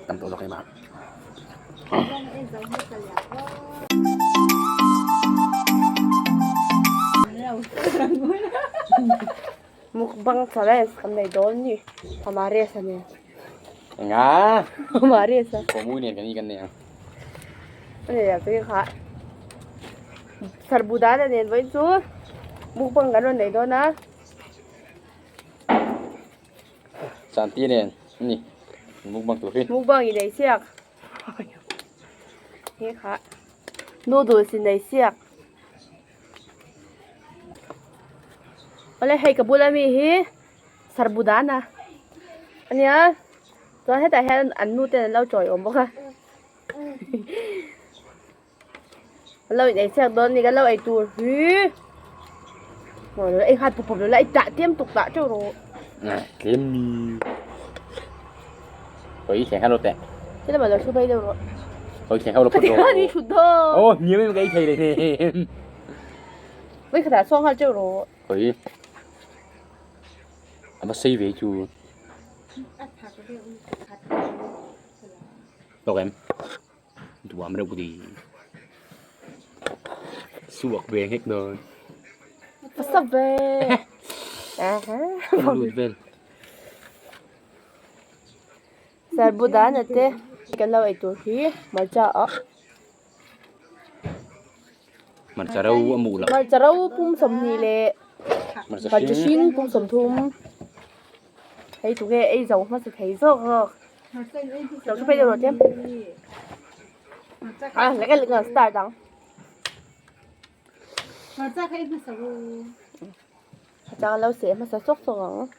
Tam tawh zawk em a. Mukbang challenge kan nei dawn ni Amares a nen. Enga? Amares a. Pawmui nen kan i kan nei ang. A nei ang te kha. Sarbudan a nen vawiin chu mukbang kan rawn nei dawn a. Santi nen ani mukbang tur hi. Mukbang i nei siak. He kha noodles i nei siak. Awle hei ka bula mi hi Sarbudana ania chuan hetah hian an nu ten an lo chawi awm bawk a an lo in ei chhiak dawn a ni kan lo ei tur hi ei nghal pup pup lo la ei tah tlem tuk tah teuh rawh. Tlem mi Oi thleng kha lo teh. Thế là bảo là số bay đâu rồi. Oi thleng kha lo Cái tiếng đi chụt thôi. Ô, nhiều em cái thầy này nè. Với khả xong hai triệu rồi. Oi. Ama sei ve chu. Tok em. Duam reuh di. Suak ve nghek dawn. Sắp về. À ha. Lut vel. Sarbudana te kan lo ei tur hi hmarcha ah Hmarcha ro a muh loh. Hmarcha ro pum 20 leh hmarcha hring pum 30 hei tu nge ei zo hmasa thei zawk zawk lo thu phei deuh rawh tlem a lek lek a start ang. Chang lo seh hmasa sawk sawk ang.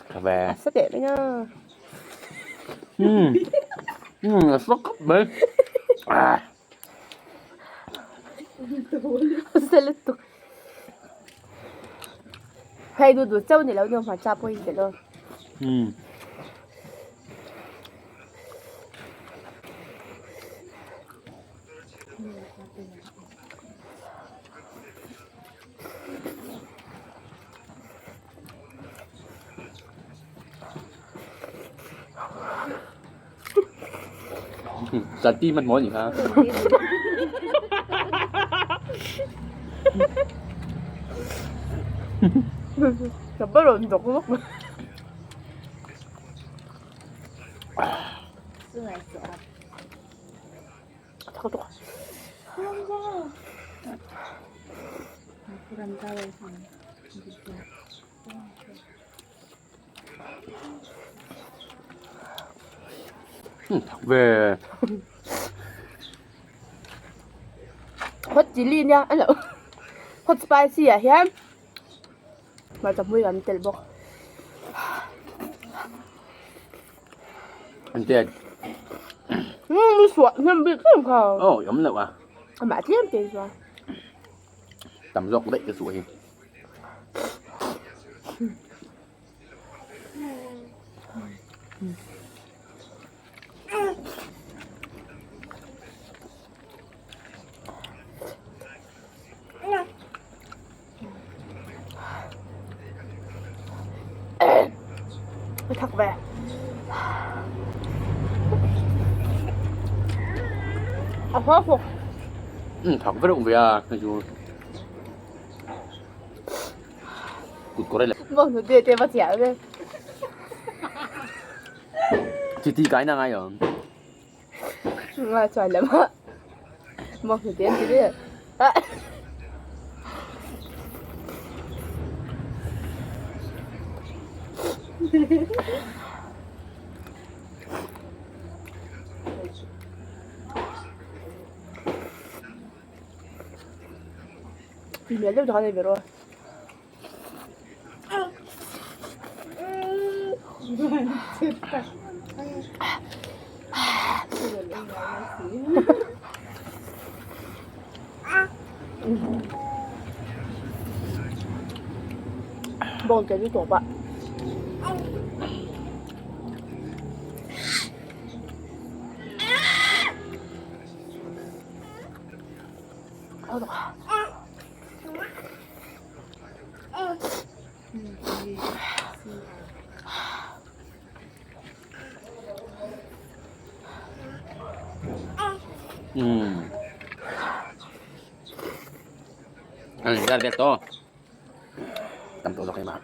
Tha ve. A sa teh mai na. A sa khawp mai. A sa lutuk. Hei du du chauh ni lo ni hmarcha pawh hi tel aw. Zati hmanhmawh a nih kha. Ka va rawn dawk lawk. Thak ve. Hot chilli nia a lo hot spicy ah hian hmarcha hmui an telh bawk. An tet. Mi suah hnem bik em kha. Aw i awm loh a. Amah tlem te chuan. Tam zawk daih ka suah hi. Thak ve. A hoa fuk. Thak ve reuh ve a hei chu. Kut kawr le. Bawng hnute te va chiah ve. Chi ti kai na ngai lo. Nga chuan lam a. Bawng hnute an ti ve. Tui hmel deuh tak a nei ve rawh. Bawng tel chu tawp a. Umm. An zar vel tawh. Tam tawh zawk em a.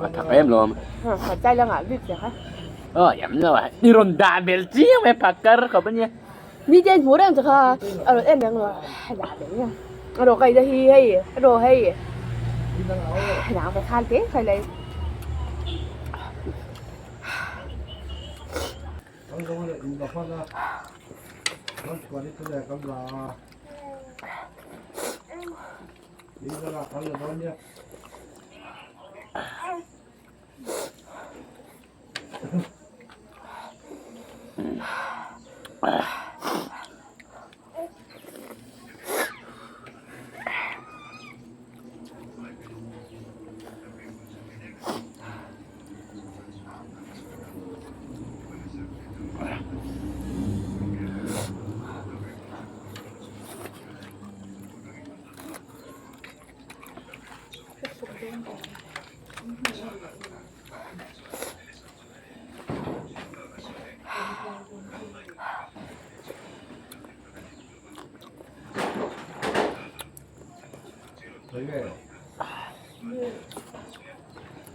A thak em lawm. Aw em lo a i rawn dah bel chiang mai phakar khawp a nia.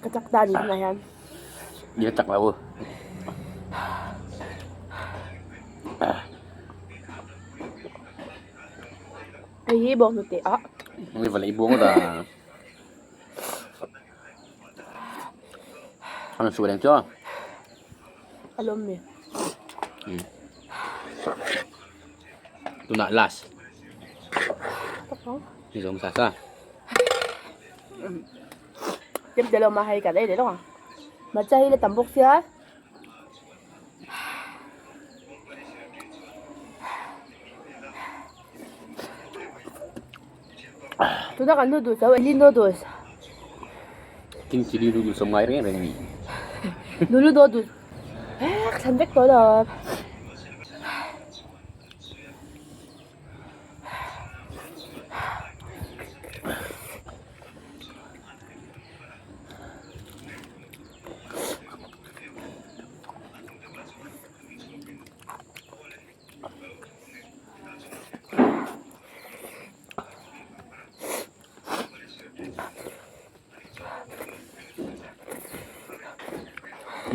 Ka chak ta ni tunah hian. Ni ka chak lo. Hei hi bawng hnute ah. Ni va lei buang ta. An su reng chu. A lawm mi. Tunah last. Ni zawng sa sa. Tiếp theo mà hay cả đây đấy đúng không? Mà chay là tầm bốc xía. Tuna kan noodles a li noodles. King chili noodles awm ngai reng reng a ni. Lulu noodles. Ek thlan vek tawh lo.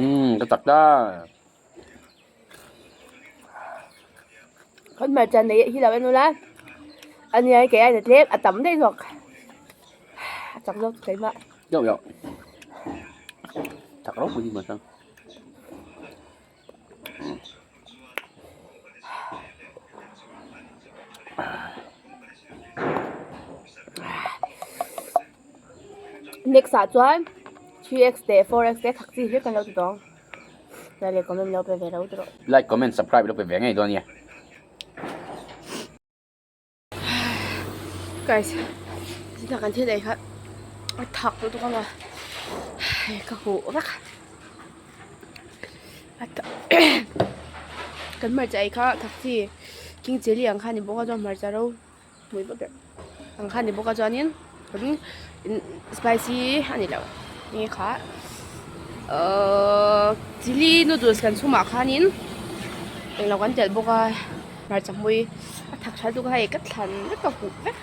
Umm ka chak ta. Kan hmarcha nei hi lo en ula a nia kei ain a tlem a tam daih zawk a chak zawk keimah. Deuh deuh chak ropui hi hmarcha. Next ah chuan 3x leh 4x te thak chi hlek kan lo ti tawh ang. Like leh comment lo pe ve lo tawh. Like comment subscribe lo pe ve ngei dawn nia. Guys, zingah kan thil ei kha a thak lutuk ang a, hei ka huh vek a kan hmarcha ei kha thak chi king chilli ang kha a ni bawk a chuan hmarcha ro hmui vek ang kha a ni bawk a chuanin spicy a ni lo enge kha ahh chilli noodles kan chhumah khanin englo kan telh bawk a hmarcha hmui a thak tha lutuk a hei ka thlan vek a huh vek.